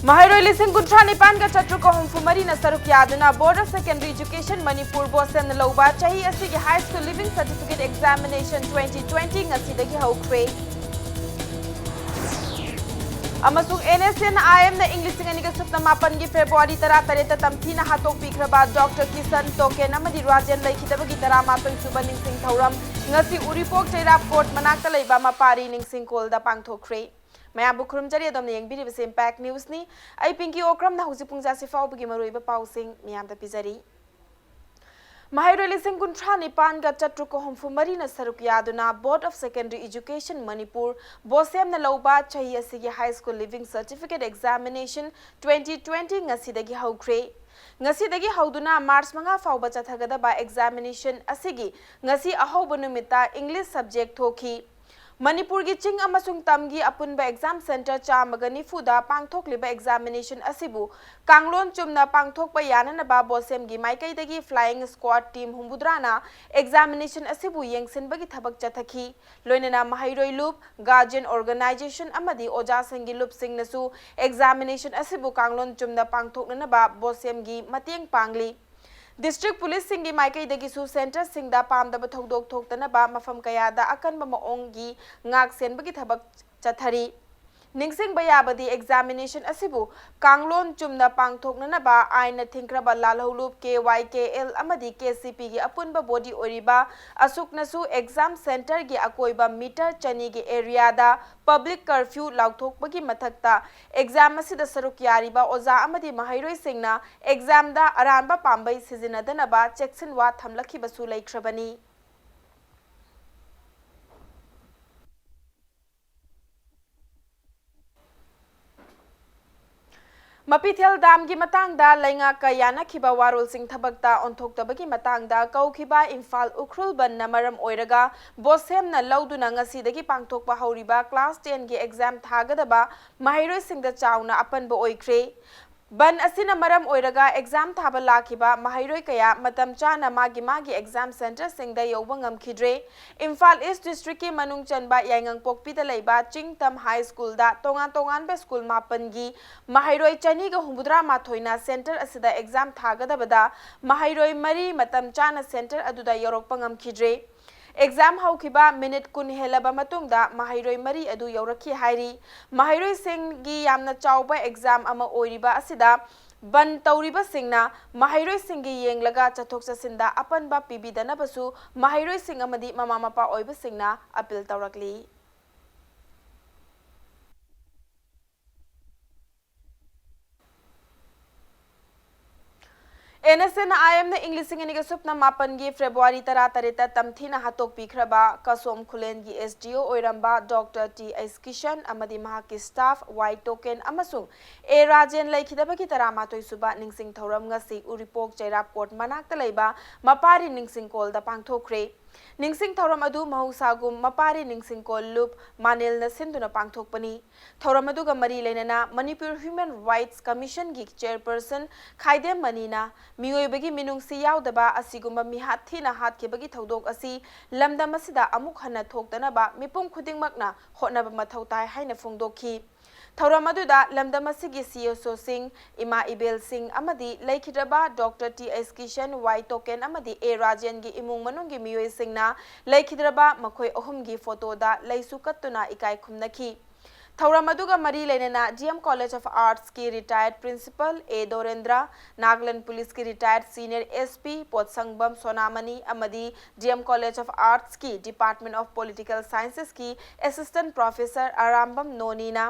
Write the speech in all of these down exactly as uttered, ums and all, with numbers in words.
ꯃꯍꯩꯔꯣꯏ ꯂꯤꯁꯤꯡ ꯀꯨꯟꯊ꯭ꯔꯥ ꯅꯤꯄꯥꯟꯒ ꯆꯥꯇ꯭ꯔꯨꯛꯀ ꯍꯨꯝꯐꯨ ꯃꯔꯤꯅ ꯁꯔꯨꯛ ꯌꯥꯗꯨꯅ Board of Secondary Education Manipur ꯕꯣꯁꯦꯝꯅ ꯂꯧꯕ ꯆꯍꯤ ꯑꯁꯤꯒꯤ High School Leaving Certificate Examination twenty twenty ꯉꯁꯤꯗꯒꯤ ꯍꯧꯈ꯭ꯔꯦ꯫ ꯑꯃꯁꯨꯡ NSCN IMꯅ ꯏꯪ ꯂꯤꯁꯤꯡ ꯑꯅꯤꯒ ꯁꯨꯞꯅ ꯃꯥꯄꯟꯒꯤ February ꯇꯔꯥꯇꯔꯦꯠꯇ ꯇꯝꯊꯤꯅ ꯍꯥꯠꯇꯣꯛꯄꯤꯈ꯭ꯔꯕ Doctor ꯀꯤꯁꯟ ꯇꯣꯀꯦꯟ ꯑꯃꯗꯤ ꯔꯥꯖꯦꯟ ꯂꯩꯈꯤꯗꯕꯒꯤ ꯇꯔꯥꯃꯥꯊꯣꯏ ꯁꯨꯕ ꯅꯤꯡꯁꯤꯡ ꯊꯧꯔꯝ ꯉꯁꯤ ꯎꯔꯤꯄꯣꯛ ꯆꯩꯔꯥꯞ Court ꯃꯅꯥꯛꯇ ꯂꯩꯕ ꯃꯄꯥꯔꯤ ꯅꯤꯡꯁꯤꯡ ꯀꯣꯜꯗ ꯄꯥꯡꯊꯣꯛꯈ꯭ꯔꯦ꯫ ꯃꯌꯥꯝꯕꯨ ꯈꯨꯔꯨꯝꯖꯔꯤ꯫ ꯑꯗꯣꯝꯅ ꯌꯦꯡꯕꯤꯔꯤꯕꯁꯤ Impact Newsꯅꯤ꯫ ꯑꯩ ꯄꯤꯡꯀꯤ ꯑꯣꯀ꯭ꯔꯝꯅ ꯍꯧꯖꯤꯛ ꯄꯨꯡ ꯖꯥꯁꯤ ꯐꯥꯎꯕꯒꯤ ꯃꯔꯨꯑꯣꯏꯕ ꯄꯥꯎꯁꯤꯡ ꯃꯤꯌꯥꯝꯗ ꯄꯤꯖꯔꯤ꯫ ꯃꯍꯩꯔꯣꯏ ꯂꯤꯁꯤꯡ ꯀꯨꯟꯊ꯭ꯔꯥ ꯅꯤꯄꯥꯟꯒ ꯆꯥꯇ꯭ꯔꯨꯛꯀ ꯍꯨꯝꯐꯨ ꯃꯔꯤꯅ ꯁꯔꯨꯛ ꯌꯥꯗꯨꯅ Board of Secondary Education Manipur ꯕꯣꯁꯦꯝꯅ ꯂꯧꯕ ꯆꯍꯤ ꯑꯁꯤꯒꯤ High School Leaving Certificate Examination twenty twenty ꯉꯁꯤꯗꯒꯤ ꯍꯧꯈ꯭ꯔꯦ꯫ ꯉꯁꯤꯗꯒꯤ ꯍꯧꯗꯨꯅ March ꯃꯉꯥ ꯐꯥꯎꯕ ꯆꯠꯊꯒꯗꯕ examination ꯑꯁꯤꯒꯤ ꯉꯁꯤ ꯑꯍꯧꯕ ꯅꯨꯃꯤꯠꯇ English subject ꯊꯣꯛꯈꯤ꯫ ꯃꯅꯤꯄꯨꯔꯒꯤ ꯆꯤꯡ ꯑꯃꯁꯨꯡ ꯇꯝꯒꯤ ꯑꯄꯨꯟꯕ exam centre ꯆꯥꯝꯃꯒ ꯅꯤꯐꯨꯗ ꯄꯥꯡꯊꯣꯛꯂꯤꯕ examination ꯑꯁꯤꯕꯨ ꯀꯥꯡꯂꯣꯟ ꯆꯨꯝꯅ ꯄꯥꯡꯊꯣꯛꯄ ꯌꯥꯅꯅꯕ ꯕꯣꯁꯦꯝꯒꯤ ꯃꯥꯏꯀꯩꯗꯒꯤ flying squad team ꯍꯨꯝꯐꯨꯇꯔꯥꯅ examination ꯑꯁꯤꯕꯨ ꯌꯦꯡꯁꯤꯟꯕꯒꯤ ꯊꯕꯛ ꯆꯠꯊꯈꯤ꯫ ꯂꯣꯏꯅꯅ ꯃꯍꯩꯔꯣꯏ ꯂꯨꯞ, guardian organisation ꯑꯃꯗꯤ ꯑꯣꯖꯥꯁꯤꯡꯒꯤ ꯂꯨꯞꯁꯤꯡꯅꯁꯨ examination ꯑꯁꯤꯕꯨ ꯀꯥꯡꯂꯣꯟ ꯆꯨꯝꯅ ꯄꯥꯡꯊꯣꯛꯅꯅꯕ ꯕꯣꯁꯦꯝꯒꯤ ꯃꯇꯦꯡ ꯄꯥꯡꯂꯤ꯫ District ꯄꯨꯂꯤꯁꯁꯤꯡꯒꯤ ꯃꯥꯏꯀꯩꯗꯒꯤꯁꯨ centreꯁꯤꯡꯗ ꯄꯥꯝꯗꯕ ꯊꯧꯗꯣꯛ ꯊꯣꯛꯇꯅꯕ ꯃꯐꯝ ꯀꯌꯥꯗ ꯑꯀꯟꯕ ꯃꯑꯣꯡꯒꯤ ꯉꯥꯛ ꯁꯦꯟꯕꯒꯤ ꯊꯕꯛ ꯆꯠꯊꯔꯤ꯫ ꯅꯤꯡꯁꯤꯡꯕ ꯌꯥꯕꯗꯤ, examination ꯑꯁꯤꯕꯨ ꯀꯥꯡꯂꯣꯟ ꯆꯨꯝꯅ ꯄꯥꯡꯊꯣꯛꯅꯅꯕ ꯑꯥꯏꯟꯅ ꯊꯤꯡꯈ꯭ꯔꯕ ꯂꯥꯜꯍꯧꯂꯨꯞ, KYKL ꯑꯃꯗꯤ KCPꯒꯤ ꯑꯄꯨꯟꯕ body ꯑꯣꯏꯔꯤꯕ ꯑꯁꯨꯛꯅꯁꯨ exam centreꯒꯤ ꯑꯀꯣꯏꯕ meter ꯆꯅꯤꯒꯤ areaꯗ public curfew ꯂꯥꯎꯊꯣꯛꯄꯒꯤ ꯃꯊꯛꯇ, exam ꯑꯁꯤꯗ ꯁꯔꯨꯛ ꯌꯥꯔꯤꯕ ꯑꯣꯖꯥ ꯑꯃꯗꯤ ꯃꯍꯩꯔꯣꯏꯁꯤꯡꯅ examꯗ ꯑꯔꯥꯟꯕ ꯄꯥꯝꯕꯩ ꯁꯤꯖꯤꯟꯅꯗꯅꯕ ꯆꯦꯛꯁꯤꯟꯋꯥ ꯊꯝꯂꯛꯈꯤꯕꯁꯨ ꯂꯩꯈ꯭ꯔꯕꯅꯤ꯫ ꯃꯄꯤꯊꯦꯜ ꯗꯥꯝꯒꯤ ꯃꯇꯥꯡꯗ ꯂꯩꯉꯥꯛꯀ ꯌꯥꯅꯈꯤꯕ ꯋꯥꯔꯣꯜꯁꯤꯡ ꯊꯕꯛꯇ ꯑꯣꯟꯊꯣꯛꯇꯕꯒꯤ ꯃꯇꯥꯡꯗ ꯀꯧꯈꯤꯕ ꯏꯝꯐꯥꯜ ꯎꯈ꯭ꯔꯨꯜ ꯕꯟꯗꯅ ꯃꯔꯝ ꯑꯣꯏꯔꯒ ꯕꯣꯁꯦꯝꯅ ꯂꯧꯗꯨꯅ ꯉꯁꯤꯗꯒꯤ ꯄꯥꯡꯊꯣꯛꯄ ꯍꯧꯔꯤꯕ class tenꯒꯤ exam ꯊꯥꯒꯗꯕ ꯃꯍꯩꯔꯣꯏꯁꯤꯡꯗ ꯆꯥꯎꯅ ꯑꯄꯟꯕ ꯑꯣꯏꯈ꯭ꯔꯦ꯫ ꯕꯟ ꯑꯁꯤꯅ ꯃꯔꯝ ꯑꯣꯏꯔꯒ ꯑꯦꯛꯖꯥꯝ ꯊꯥꯕ ꯂꯥꯛꯈꯤꯕ ꯃꯍꯩꯔꯣꯏ ꯀꯌꯥ ꯃꯇꯝ ꯆꯥꯅ ꯃꯥꯒꯤ ꯃꯥꯒꯤ ꯑꯦꯛꯖꯥꯝ ꯁꯦꯟꯇꯔꯁꯤꯡꯗ ꯌꯧꯕ ꯉꯝꯈꯤꯗ꯭ꯔꯦ꯫ ꯏꯝꯐꯥꯜ ꯏꯁ ꯗꯤꯁꯇ꯭ꯔꯤꯛꯀꯤ ꯃꯅꯨꯡ ꯆꯟꯕ ꯌꯥꯏꯉꯪꯄꯣꯛꯄꯤꯗ ꯂꯩꯕ ꯆꯤꯡꯇꯝ ꯍꯥꯏ ꯁ꯭ꯀꯨꯜꯗ ꯇꯣꯉꯥꯟ ꯇꯣꯉꯥꯟꯕ ꯁ꯭ꯀꯨꯜ ꯃꯥꯄꯟꯒꯤ ꯃꯍꯩꯔꯣꯏ ꯆꯅꯤꯒ ꯍꯨꯝꯐꯨꯇꯔꯥ ꯃꯥꯊꯣꯏꯅ ꯁꯦꯟꯇꯔ ꯑꯁꯤꯗ ꯑꯦꯛꯖꯥꯝ ꯊꯥꯒꯗꯕꯗ ꯃꯍꯩꯔꯣꯏ ꯃꯔꯤ ꯃꯇꯝ ꯆꯥꯅ ꯁꯦꯟꯇꯔ ꯑꯗꯨꯗ ꯌꯧꯔꯛꯄ ꯉꯝꯈꯤꯗ꯭ꯔꯦ꯫ ꯑꯦꯛꯖꯥꯝ ꯍꯧꯈꯤꯕ ꯃꯤꯅꯤꯠ ꯀꯨꯟ ꯍꯦꯜꯂꯕ ꯃꯇꯨꯡꯗ ꯃꯍꯩꯔꯣꯏ ꯃꯔꯤ ꯑꯗꯨ ꯌꯧꯔꯛꯈꯤ ꯍꯥꯏꯔꯤ꯫ ꯃꯍꯩꯔꯣꯏꯁꯤꯡꯒꯤ ꯌꯥꯝꯅ ꯆꯥꯎꯕ ꯑꯦꯛꯖꯥꯝ ꯑꯃ ꯑꯣꯏꯔꯤꯕ ꯑꯁꯤꯗ ꯕꯟ ꯇꯧꯔꯤꯕꯁꯤꯡꯅ ꯃꯍꯩꯔꯣꯏꯁꯤꯡꯒꯤ ꯌꯦꯡꯂꯒ ꯆꯠꯊꯣꯛ ꯆꯠꯁꯤꯟꯗ ꯑꯄꯟꯕ ꯄꯤꯕꯤꯗꯅꯕꯁꯨ ꯃꯍꯩꯔꯣꯏꯁꯤꯡ ꯑꯃꯗꯤ ꯃꯃꯥ ꯃꯄꯥ ꯑꯣꯏꯕꯁꯤꯡꯅ ꯑꯄꯤꯜ ꯇꯧꯔꯛꯂꯤ꯫ ꯑꯦꯟ ꯑꯦꯁ ꯑꯦꯟ ꯑꯥꯏ ꯑꯦꯝꯅ ꯏꯪ ꯂꯤꯁꯤꯡ ꯑꯅꯤꯒ ꯁꯨꯞꯅ ꯃꯥꯄꯟꯒꯤ ꯐꯦꯕ꯭ꯔꯨꯋꯥꯔꯤ ꯇꯔꯥꯇꯔꯦꯠꯇ ꯇꯝꯊꯤꯅ ꯍꯥꯠꯇꯣꯛꯄꯤꯈ꯭ꯔꯕ ꯀꯁꯣꯝ ꯈꯨꯂꯦꯟꯒꯤ ꯑꯦꯁ ꯗꯤ ꯑꯣ ꯑꯣꯏꯔꯝꯕ ꯗꯣꯛꯇꯔ ꯇꯤ ꯑꯩꯁ ꯀꯤꯁꯟ ꯑꯃꯗꯤ ꯃꯍꯥꯛꯀꯤ ꯁ꯭ꯇꯥꯐ ꯋꯥꯏ ꯇꯣꯀꯦꯟ ꯑꯃꯁꯨꯡ ꯑꯦ ꯔꯥꯖꯦꯟ ꯂꯩꯈꯤꯗꯕꯒꯤ ꯇꯔꯥꯃꯥꯊꯣꯏ ꯁꯨꯕ ꯅꯤꯡꯁꯤꯡ ꯊꯧꯔꯝ ꯉꯁꯤ ꯎꯔꯤꯄꯣꯛ ꯆꯩꯔꯥꯞ ꯀꯣꯔꯠ ꯃꯅꯥꯛꯇ ꯂꯩꯕ ꯃꯄꯥꯔꯤ ꯅꯤꯡꯁꯤꯡ ꯀꯣꯜꯗ ꯄꯥꯡꯊꯣꯛꯈ꯭ꯔꯦ꯫ ꯅꯤꯡꯁꯤꯡ ꯊꯧꯔꯝ ꯑꯗꯨ ꯃꯍꯧꯁꯥꯒꯨꯝ ꯃꯄꯥꯔꯤ ꯅꯤꯡꯁꯤꯡ ꯀꯣꯜ ꯂꯨꯞ ꯃꯥꯅꯦꯜꯅ ꯁꯤꯟꯗꯨꯅ ꯄꯥꯡꯊꯣꯛꯄꯅꯤ꯫ ꯊꯧꯔꯝ ꯑꯗꯨꯒ ꯃꯔꯤ ꯂꯩꯅꯅ ꯃꯅꯤꯄꯨꯔ ꯍ꯭ꯌꯨꯃꯦꯟ ꯔꯥꯏꯠꯁ ꯀꯃꯤꯁꯟꯒꯤ ꯆꯦꯌꯔꯄꯔꯁꯟ ꯈꯥꯏꯗꯦꯝ ꯃꯅꯤꯅ ꯃꯤꯑꯣꯏꯕꯒꯤ ꯃꯤꯅꯨꯡꯁꯤ ꯌꯥꯎꯗꯕ ꯑꯁꯤꯒꯨꯝꯕ ꯃꯤꯍꯥꯠ ꯊꯤꯅ ꯍꯥꯠꯈꯤꯕꯒꯤ ꯊꯧꯗꯣꯛ ꯑꯁꯤ ꯂꯝꯗꯝ ꯑꯁꯤꯗ ꯑꯃꯨꯛ ꯍꯟꯅ ꯊꯣꯛꯇꯅꯕ ꯃꯤꯄꯨꯝ ꯈꯨꯗꯤꯡꯃꯛꯅ ꯍꯣꯠꯅꯕ ꯃꯊꯧ ꯇꯥꯏ ꯍꯥꯏꯅ ꯐꯣꯡꯗꯣꯛꯈꯤ꯫ ꯊꯧꯔꯝ ꯑꯗꯨꯗ ꯂꯝꯗꯝ ꯑꯁꯤꯒꯤ ꯁꯤ ꯑꯦꯁ ꯑꯣꯁꯤꯡ, ꯏꯃꯥ ꯏꯕꯦꯜꯁꯤꯡ ꯑꯃꯗꯤ ꯂꯩꯈꯤꯗ꯭ꯔꯕ ꯗꯣꯛꯇꯔ ꯇꯤ ꯑꯩꯁ ꯀꯤꯁꯟ, ꯋꯥꯏ ꯇꯣꯀꯦꯟ ꯑꯃꯗꯤ ꯑꯦ ꯔꯥꯖꯦꯟꯒꯤ ꯏꯃꯨꯡ ꯃꯅꯨꯡꯒꯤ ꯃꯤꯑꯣꯏꯁꯤꯡꯅ ꯂꯩꯈꯤꯗ꯭ꯔꯕ ꯃꯈꯣꯏ ꯑꯍꯨꯝꯒꯤ ꯐꯣꯇꯣꯗ ꯂꯩꯁꯨ ꯀꯠꯇꯨꯅ ꯏꯀꯥꯏ ꯈꯨꯝꯅꯈꯤ꯫ ꯊꯧꯔꯝ ꯑꯗꯨꯒ ꯃꯔꯤ ꯂꯩꯅꯅ ꯗꯤ ꯑꯦꯝ ꯀꯣꯂꯦꯖ ꯑꯣꯐ ꯑꯥꯔꯠꯁꯀꯤ ꯔꯤꯇꯥꯌꯔꯗ ꯄ꯭ꯔꯤꯟꯁꯤꯄꯜ ꯑꯦ ꯗꯣꯔꯦꯟꯗ꯭ꯔ, ꯅꯥꯒꯥꯂꯦꯟ ꯄꯨꯂꯤꯁꯀꯤ ꯔꯤꯇꯥꯌꯔꯗ ꯁꯤꯅꯤꯌꯔ ꯑꯦꯁ ꯄꯤ ꯄꯣꯠꯁꯪꯕꯝ ꯁꯣꯅꯥꯃꯅꯤ ꯑꯃꯗꯤ ꯗꯤ ꯑꯦꯝ ꯀꯣꯂꯦꯖ ꯑꯣꯐ ꯑꯥꯔꯠꯁꯀꯤ ꯗꯤꯄꯥꯔꯠꯃꯦꯟꯠ ꯑꯣꯐ ꯄꯣꯂꯤꯇꯤꯀꯦꯜ ꯁꯥꯏꯟꯁꯦꯁꯀꯤ ꯑꯦꯁꯤꯁꯇꯦꯟꯠ ꯄ꯭ꯔꯣꯐꯦꯁꯔ ꯑꯔꯥꯝꯕꯝ ꯅꯣꯅꯤꯅ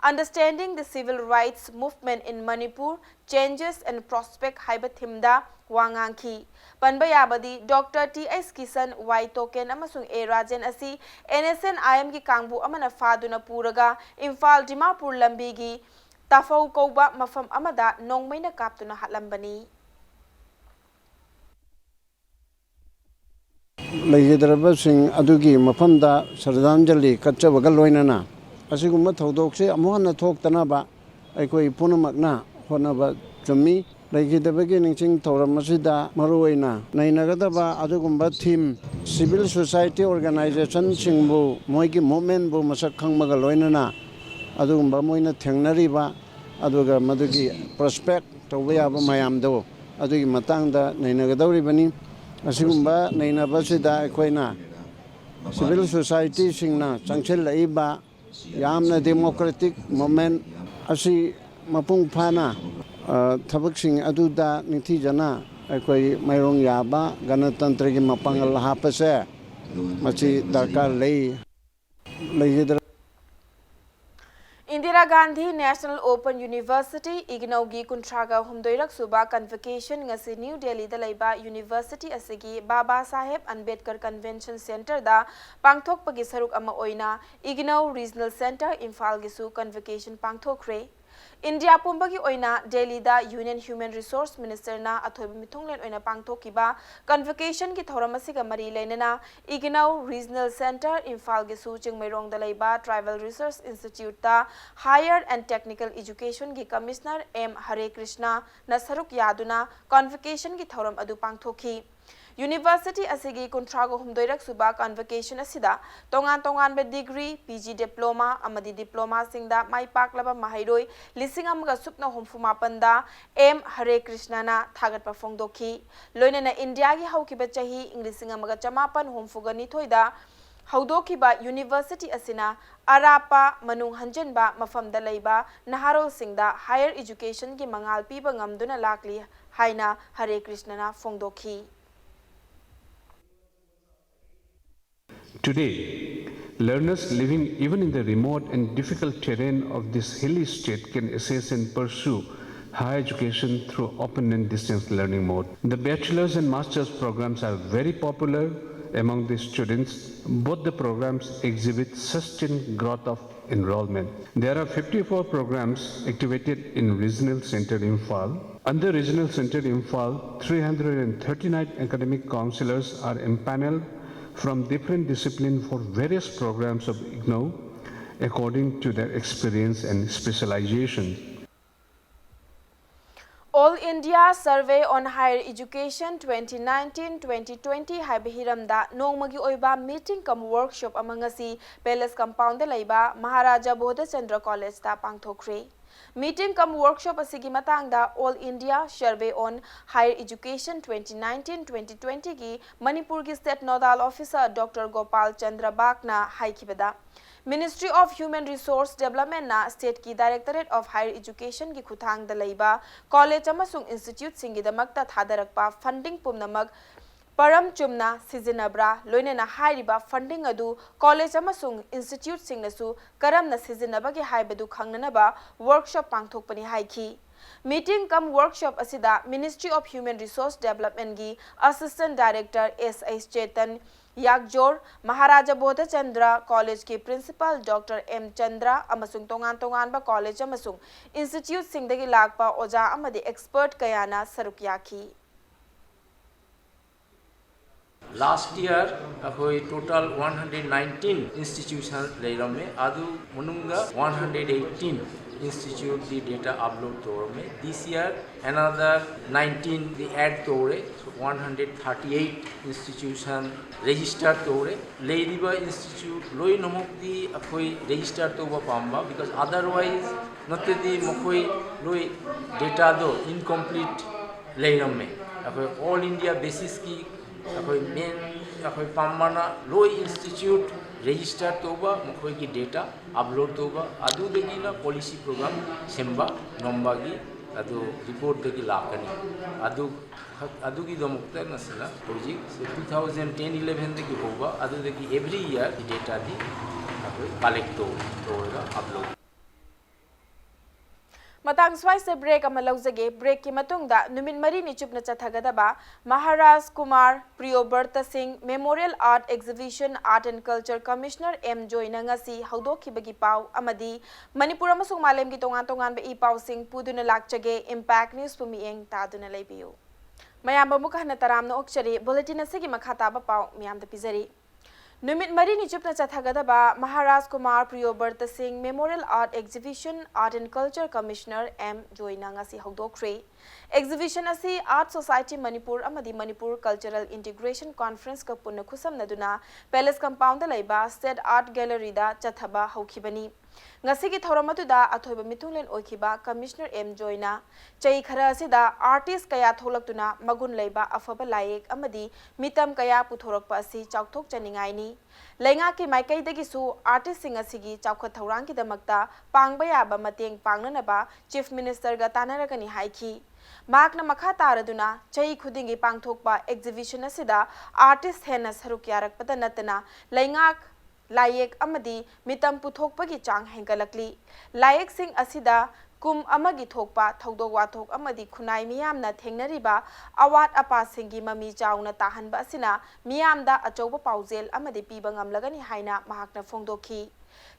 Understanding the Civil Rights Movement in Manipur, Changes and Prospect ꯍꯥꯏꯕ ꯊꯤꯝꯗ ꯋꯥ ꯉꯥꯡꯈꯤ꯫ ꯄꯟꯕ ꯌꯥꯕꯗꯤ ꯗꯣꯛꯇꯔ ꯇꯤ ꯑꯩꯁ ꯀꯤꯁꯟ, ꯋꯥꯏ ꯇꯣꯀꯦꯟ ꯑꯃꯁꯨꯡ ꯑꯦ ꯔꯥꯖꯦꯟ ꯑꯁꯤ ꯑꯦꯟ ꯑꯦꯁ ꯑꯦꯟ ꯑꯥꯏ ꯑꯦꯝꯒꯤ ꯀꯥꯡꯕꯨ ꯑꯃꯅ ꯐꯥꯗꯨꯅ ꯄꯨꯔꯒ ꯏꯝꯐꯥꯜ ꯗꯤꯃꯥꯄꯨꯔ ꯂꯝꯕꯤꯒꯤ ꯇꯥꯐꯧ ꯀꯧꯕ ꯃꯐꯝ ꯑꯃꯗ ꯅꯣꯡꯃꯩꯅ ꯀꯥꯞꯇꯨꯅ ꯍꯥꯠꯂꯝꯕꯅꯤ꯫ ꯂꯩꯈꯤꯗ꯭ꯔꯕꯁꯤꯡ ꯑꯗꯨꯒꯤ ꯃꯐꯝꯗ ꯁ꯭ꯔꯗꯥꯟꯖꯂꯤ ꯀꯠꯆꯕꯒ ꯂꯣꯏꯅꯅ ꯑꯁꯤꯒꯨꯝꯕ ꯊꯧꯗꯣꯛꯁꯦ ꯑꯃꯨꯛ ꯍꯟꯅ ꯊꯣꯛꯇꯅꯕ ꯑꯩꯈꯣꯏ ꯄꯨꯝꯅꯃꯛꯅ ꯍꯣꯠꯅꯕ ꯆꯨꯝꯃꯤ꯫ ꯂꯩꯈꯤꯗꯕꯒꯤ ꯅꯤꯡꯁꯤꯡ ꯊꯧꯔꯝ ꯑꯁꯤꯗ ꯃꯔꯨꯑꯣꯏꯅ ꯅꯩꯅꯒꯗꯕ ꯑꯗꯨꯒꯨꯝꯕ theme, civil society organizationꯁꯤꯡꯕꯨ, ꯃꯣꯏꯒꯤ movementꯕꯨ ꯃꯁꯛ ꯈꯪꯕꯒ ꯂꯣꯏꯅꯅ ꯑꯗꯨꯒꯨꯝꯕ ꯃꯣꯏꯅ ꯊꯦꯡꯅꯔꯤꯕ, ꯑꯗꯨꯒ ꯃꯗꯨꯒꯤ prospect ꯇꯧꯕ ꯌꯥꯕ ꯃꯌꯥꯝꯗꯣ, ꯑꯗꯨꯒꯤ ꯃꯇꯥꯡꯗ ꯅꯩꯅꯒꯗꯧꯔꯤꯕꯅꯤ꯫ ꯑꯁꯤꯒꯨꯝꯕ ꯅꯩꯅꯕꯁꯤꯗ ꯑꯩꯈꯣꯏꯅ civil societyꯁꯤꯡꯅ ꯆꯪꯁꯤꯜꯂꯛꯏꯕ ꯌꯥꯝꯅ democratic movement ꯑꯁꯤ ꯃꯄꯨꯡ ꯐꯥꯅ, ꯑ, ꯊꯕꯛꯁꯤꯡ ꯑꯗꯨꯗ ꯅꯤꯡꯊꯤꯖꯅ ꯑꯩꯈꯣꯏ ꯃꯥꯏꯔꯣꯡ ꯌꯥꯕ ꯒꯅꯇꯟꯇ꯭ꯔꯒꯤ ꯃꯄꯥꯡꯒꯜ ꯍꯥꯞꯄꯁꯦ, ꯃꯁꯤ ꯗꯔꯀꯥꯔ ꯂꯩ꯫ ꯂꯩꯈꯤꯗ꯭ꯔꯦ꯫ Indira Gandhi National Open University, ꯏꯒꯅꯧꯒꯤ ꯀꯨꯟꯊ꯭ꯔꯥꯒ ꯍꯨꯝꯗꯣꯏꯔꯛ ꯁꯨꯕ convocation ꯉꯁꯤ ꯅ꯭ꯌꯨ ꯗꯦꯜꯂꯤꯗ ꯂꯩꯕ ꯌꯨꯅꯤꯚꯔꯁꯤꯇꯤ ꯑꯁꯤꯒꯤ ꯕꯥꯕꯥ ꯁꯥꯍꯦꯕ ꯑꯝꯕꯦꯗꯀꯔ ꯀꯟꯚꯦꯟꯁꯟ ꯁꯦꯟꯇꯔꯗ ꯄꯥꯡꯊꯣꯛꯄꯒꯤ ꯁꯔꯨꯛ ꯑꯃ ꯑꯣꯏꯅ ꯏꯒꯅꯧ ꯔꯤꯖꯅꯦꯜ ꯁꯦꯟꯇꯔ ꯏꯝꯐꯥꯜꯒꯤꯁꯨ convocation ꯄꯥꯡꯊꯣꯛꯈ꯭ꯔꯦ꯫ ꯏꯟꯗꯤꯌꯥ ꯄꯨꯝꯕꯒꯤ ꯑꯣꯏꯅ ꯗꯦꯜꯂꯤꯗ ꯌꯨꯅꯤꯌꯟ ꯍ꯭ꯌꯨꯃꯦꯟ ꯔꯤꯁꯣꯔꯁ ꯃꯤꯅꯤꯁꯇꯔꯅ ꯑꯊꯣꯏꯕ ꯃꯤꯊꯨꯡꯂꯦꯟ ꯑꯣꯏꯅ ꯄꯥꯡꯊꯣꯛꯈꯤꯕ convocationꯒꯤ ꯊꯧꯔꯝ ꯑꯁꯤꯒ ꯃꯔꯤ ꯂꯩꯅꯅ ꯏꯒꯅꯧ ꯔꯤꯖꯅꯦꯜ ꯁꯦꯟꯇꯔ ꯏꯝꯐꯥꯜꯒꯤꯁꯨ ꯆꯤꯡꯃꯩꯔꯣꯡꯗ ꯂꯩꯕ ꯇ꯭ꯔꯥꯏꯕꯦꯜ ꯔꯤꯁꯔꯁ ꯏꯟꯁꯇꯤꯇ꯭ꯌꯨꯠꯇ Higher and Technical Educationꯒꯤ ꯀꯃꯤꯁꯅꯔ ꯑꯦꯝ ꯍꯔꯦ ꯀ꯭ꯔꯤꯁꯅꯅ ꯁꯔꯨꯛ ꯌꯥꯗꯨꯅ convocationꯒꯤ ꯊꯧꯔꯝ ꯑꯗꯨ ꯄꯥꯡꯊꯣꯛꯈꯤ꯫ ꯌꯨꯅꯤꯚꯔꯁꯤꯇꯤ ꯑꯁꯤꯒꯤ ꯀꯨꯟꯊ꯭ꯔꯥꯒ ꯍꯨꯝꯗꯣꯏꯔꯛ ꯁꯨꯕ convocation ꯑꯁꯤꯗ ꯇꯣꯉꯥꯟ ꯇꯣꯉꯥꯟꯕ degree, PG diploma ꯑꯃꯗꯤ diplomaꯁꯤꯡꯗ ꯃꯥꯏ ꯄꯥꯛꯂꯕ ꯃꯍꯩꯔꯣꯏ ꯂꯤꯁꯤꯡ ꯑꯃꯒ ꯁꯨꯞꯅ ꯍꯨꯝꯐꯨ ꯃꯥꯄꯟꯗ ꯑꯦꯝ ꯍꯔꯦ ꯀ꯭ꯔꯤꯁꯅꯅ ꯊꯥꯒꯠꯄ ꯐꯣꯡꯗꯣꯛꯈꯤ꯫ ꯂꯣꯏꯅꯅ ꯏꯟꯗꯤꯌꯥꯒꯤ ꯍꯧꯈꯤꯕ ꯆꯍꯤ ꯏꯪ ꯂꯤꯁꯤꯡ ꯑꯃꯒ ꯆꯃꯥꯄꯟ ꯍꯨꯝꯐꯨꯒ ꯅꯤꯊꯣꯏꯗ ꯍꯧꯗꯣꯛꯈꯤꯕ ꯌꯨꯅꯤꯚꯔꯁꯤꯇꯤ ꯑꯁꯤꯅ ꯑꯔꯥꯞꯄ, ꯃꯅꯨꯡ ꯍꯟꯖꯤꯟꯕ ꯃꯐꯝꯗ ꯂꯩꯕ ꯅꯍꯥꯔꯣꯜꯁꯤꯡꯗ higher educationꯒꯤ ꯃꯉꯥꯜ ꯄꯤꯕ ꯉꯝꯗꯨꯅ ꯂꯥꯛꯂꯤ ꯍꯥꯏꯅ ꯍꯔꯦ ꯀ꯭ꯔꯤꯁꯅꯅ ꯐꯣꯡꯗꯣꯛꯈꯤ꯫ Today, learners living even in the remote and difficult terrain of this hilly state can assess and pursue higher education through open and distance learning mode. The bachelor's and master's programs are very popular among the students. Both the programs exhibit sustained growth of enrollment. There are fifty-four programs activated in Regional Center Imphal. Under Regional Center Imphal, three hundred and thirty-nine academic counselors are empaneled from different disciplines for various programs of IGNOU according to their experience and specialization. All India Survey on Higher Education twenty nineteen twenty twenty ꯍꯥꯏꯕ ꯍꯤꯔꯝꯗ ꯅꯣꯡꯃꯒꯤ ꯑꯣꯏꯕ meeting cum workshop ꯑꯃ ꯉꯁꯤ Palace Compoundꯗ ꯂꯩꯕ ꯃꯍꯥꯔꯥꯖꯥ ꯕꯣꯙꯆꯟꯗ꯭ꯔ ꯀꯣꯂꯦꯖꯇ ꯄꯥꯡꯊꯣꯛꯈ꯭ꯔꯦ꯫ Meeting cum workshop ꯑꯁꯤꯒꯤ ꯃꯇꯥꯡꯗ All India Survey on Higher Education twenty nineteen twenty twenty ꯒꯤ ꯃꯅꯤꯄꯨꯔꯒꯤ State Nodal Officer Doctor Gopal Chandra ꯕꯥꯒꯅ ꯍꯥꯏꯈꯤꯕꯗ, Ministry of Human Resource Developmentꯅ stateꯀꯤ Directorate of Higher Educationꯒꯤ ꯈꯨꯠꯊꯥꯡꯗ ꯂꯩꯕ college ꯑꯃꯁꯨꯡ instituteꯁꯤꯡꯒꯤꯗꯃꯛꯇ ꯊꯥꯗꯔꯛꯄ funding ꯄꯨꯝꯅꯃꯛ ꯄꯔꯝ ꯆꯨꯝꯅ ꯁꯤꯖꯤꯟꯅꯕ꯭ꯔꯥ, ꯂꯣꯏꯅꯅ ꯍꯥꯏꯔꯤꯕ funding ꯑꯗꯨ college ꯑꯃꯁꯨꯡ instituteꯁꯤꯡꯅꯁꯨ ꯀꯔꯝꯅ ꯁꯤꯖꯤꯟꯅꯕꯒꯦ ꯍꯥꯏꯕꯗꯨ ꯈꯪꯅꯅꯕ workshop ꯄꯥꯡꯊꯣꯛꯄꯅꯤ ꯍꯥꯏꯈꯤ꯫ Meeting cum workshop ꯑꯁꯤꯗ Ministry of Human Resource Developmentꯒꯤ Assistant Director S H Chetan ꯌꯥꯒꯖꯣꯔ, Maharaja ꯕꯣꯙꯆꯟꯗ꯭ꯔ ꯀꯣꯂꯦꯖꯀꯤ Principal Doctor M ꯆꯟꯗ꯭ꯔ ꯑꯃꯁꯨꯡ ꯇꯣꯉꯥꯟ ꯇꯣꯉꯥꯟꯕ college ꯑꯃꯁꯨꯡ instituteꯁꯤꯡꯗꯒꯤ ꯂꯥꯛꯄ ꯑꯣꯖꯥ ꯑꯃꯗꯤ expert ꯀꯌꯥꯅ ꯁꯔꯨꯛ ꯌꯥꯈꯤ꯫ Last year ꯑꯩꯈꯣꯏ total one hundred nineteen institution ꯂꯩꯔꯝꯃꯦ꯫ ꯑꯗꯨ ꯃꯅꯨꯡꯗ one hundred eighteen instituteꯀꯤ data upload ꯇꯧꯔꯝꯃꯦ꯫ This year another nineteenꯗꯤ add ꯇꯧꯔꯦ꯫ So one hundred thirty eight institution register ꯇꯧꯔꯦ꯫ ꯂꯩꯔꯤꯕ institute ꯂꯣꯏꯅꯃꯛꯇꯤ ꯑꯩꯈꯣꯏ register ꯇꯧꯕ ꯄꯥꯝꯕ, because otherwise ꯅꯠꯇ꯭ꯔꯗꯤ ꯃꯈꯣꯏ ꯂꯣꯏ dataꯗꯣ incomplete ꯂꯩꯔꯝꯃꯦ꯫ ꯑꯩꯈꯣꯏ all India basisꯀꯤ ꯑꯩꯈꯣꯏ main ꯑꯩꯈꯣꯏ ꯄꯥꯝꯕꯅ ꯂꯣꯏ institute register ꯇꯧꯕ, ꯃꯈꯣꯏꯒꯤ data upload ꯇꯧꯕ, ꯑꯗꯨꯗꯒꯤꯅ policy program ꯁꯦꯝꯕ ꯉꯝꯕꯒꯤ ꯑꯗꯨ reportꯇꯒꯤ ꯂꯥꯛꯀꯅꯤ꯫ ꯑꯗꯨ ꯑꯗꯨꯒꯤꯗꯃꯛꯇ ꯉꯁꯤꯅ ꯍꯧꯖꯤꯛ two thousand ten elevenꯗꯒꯤ ꯍꯧꯕ, ꯑꯗꯨꯗꯒꯤ every year dataꯗꯤ ꯑꯩꯈꯣꯏ collect ꯇꯧ ꯇꯧꯔꯒ upload ꯃꯇꯥꯡ ꯁ꯭ꯋꯥꯏꯁꯦ break ꯑꯃ ꯂꯧꯖꯒꯦ꯫ Breakꯀꯤ ꯃꯇꯨꯡꯗ ꯅꯨꯃꯤꯠ ꯃꯔꯤꯅꯤ ꯆꯨꯞꯅ ꯆꯠꯊꯒꯗꯕ ꯃꯍꯥꯔꯥꯖ ꯀꯨꯃꯥꯔ ꯄ꯭ꯔꯤꯌꯣꯕ꯭ꯔꯇ ꯁꯤꯡ Memorial Art Exhibition Art and Culture Commissioner M ꯖꯣꯏꯅ ꯉꯁꯤ ꯍꯧꯗꯣꯛꯈꯤꯕꯒꯤ ꯄꯥꯎ ꯑꯃꯗꯤ ꯃꯅꯤꯄꯨꯔ ꯑꯃꯁꯨꯡ ꯃꯥꯂꯦꯝꯒꯤ ꯇꯣꯉꯥꯟ ꯇꯣꯉꯥꯟꯕ ꯏ ꯄꯥꯎꯁꯤꯡ ꯄꯨꯗꯨꯅ ꯂꯥꯛꯆꯒꯦ꯫ Impact Newsꯄꯨ ꯃꯤꯠꯌꯦꯡ ꯇꯥꯗꯨꯅ ꯂꯩꯕꯤꯌꯨ꯫ ꯃꯌꯥꯝꯕꯨ ꯑꯃꯨꯛ ꯍꯟꯅ ꯇꯔꯥꯝꯅ ꯑꯣꯛꯆꯔꯤ꯫ Bulletin ꯑꯁꯤꯒꯤ ꯃꯈꯥ ꯇꯥꯕ ꯄꯥꯎ ꯃꯌꯥꯝꯗ ꯄꯤꯖꯔꯤ꯫ ꯅꯨꯃꯤꯠ ꯃꯔꯤꯅꯤ ꯆꯨꯞꯅ ꯆꯠꯊꯒꯗꯕ ꯃꯍꯥꯔꯥꯖ ꯀꯨꯃꯥꯔ ꯄ꯭ꯔꯤꯌꯣꯕ꯭ꯔꯇ ꯁꯤꯡ Memorial Art Exhibition Art and Culture Commissioner M ꯖꯣꯏꯅ ꯉꯁꯤ ꯍꯧꯗꯣꯛꯈ꯭ꯔꯦ꯫ Exhibition ꯑꯁꯤ Art Society Manipur ꯑꯃꯗꯤ Manipur Cultural Integration Conference ꯀ ꯄꯨꯟꯅ ꯈꯨꯠꯁꯝꯅꯗꯨꯅ Palace Compound ꯗ ꯂꯩꯕ State Art Gallery ꯗ ꯆꯠꯊꯕ ꯍꯧꯈꯤꯕꯅꯤ꯫ ꯉꯁꯤꯒꯤ ꯊꯧꯔꯝ ꯑꯗꯨꯗ ꯑꯊꯣꯏꯕ ꯃꯤꯊꯨꯡꯂꯦꯟ ꯑꯣꯏꯈꯤꯕ Commissioner ꯑꯦꯝ ꯖꯣꯏꯅ ꯆꯍꯤ ꯈꯔ ꯑꯁꯤꯗ artist ꯀꯌꯥ ꯊꯣꯛꯂꯛꯇꯨꯅ ꯃꯒꯨꯟ ꯂꯩꯕ ꯑꯐꯕ ꯂꯥꯏꯌꯦꯛ ꯑꯃꯗꯤ ꯃꯤꯇꯝ ꯀꯌꯥ ꯄꯨꯊꯣꯔꯛꯄ ꯑꯁꯤ ꯆꯥꯎꯊꯣꯛꯆꯅꯤꯡꯉꯥꯏꯅꯤ꯫ ꯂꯩꯉꯥꯛꯀꯤ ꯃꯥꯏꯀꯩꯗꯒꯤꯁꯨ artist ꯁꯤꯡ ꯑꯁꯤꯒꯤ ꯆꯥꯎꯈꯠ ꯊꯧꯔꯥꯡꯒꯤꯗꯃꯛꯇ ꯄꯥꯡꯕ ꯌꯥꯕ ꯃꯇꯦꯡ ꯄꯥꯡꯅꯅꯕ Chief Minister ꯒ ꯇꯥꯟꯅꯔꯒꯅꯤ ꯍꯥꯏꯈꯤ꯫ ꯃꯍꯥꯛꯅ ꯃꯈꯥ ꯇꯥꯔꯗꯨꯅ ꯆꯍꯤ ꯈꯨꯗꯤꯡꯒꯤ ꯄꯥꯡꯊꯣꯛꯄ exhibition ꯑꯁꯤꯗ artist ꯍꯦꯟꯅ ꯁꯔꯨꯛ ꯌꯥꯔꯛꯄꯗ ꯅꯠꯇꯅ ꯂꯩꯉꯥꯛ, ꯂꯥꯏꯌꯦꯛ ꯑꯃꯗꯤ ꯃꯤꯇꯝ ꯄꯨꯊꯣꯛꯄꯒꯤ ꯆꯥꯡ ꯍꯦꯟꯒꯠꯂꯛꯂꯤ꯫ ꯂꯥꯏꯌꯦꯛꯁꯤꯡ ꯑꯁꯤꯗ ꯀꯨꯝ ꯑꯃꯒꯤ ꯊꯣꯛꯄ ꯊꯧꯗꯣꯛ ꯋꯥꯊꯣꯛ ꯑꯃꯗꯤ ꯈꯨꯟꯅꯥꯏ ꯃꯤꯌꯥꯝꯅ ꯊꯦꯡꯅꯔꯤꯕ ꯑꯋꯥꯠ ꯑꯄꯥꯁꯤꯡꯒꯤ ꯃꯃꯤ ꯆꯥꯎꯅ ꯇꯥꯍꯟꯕ ꯑꯁꯤꯅ ꯃꯤꯌꯥꯝꯗ ꯑꯆꯧꯕ ꯄꯥꯎꯖꯦꯜ ꯑꯃꯗꯤ ꯄꯤꯕ ꯉꯝꯂꯒꯅꯤ ꯍꯥꯏꯅ ꯃꯍꯥꯛꯅ ꯐꯣꯡꯗꯣꯛꯈꯤ꯫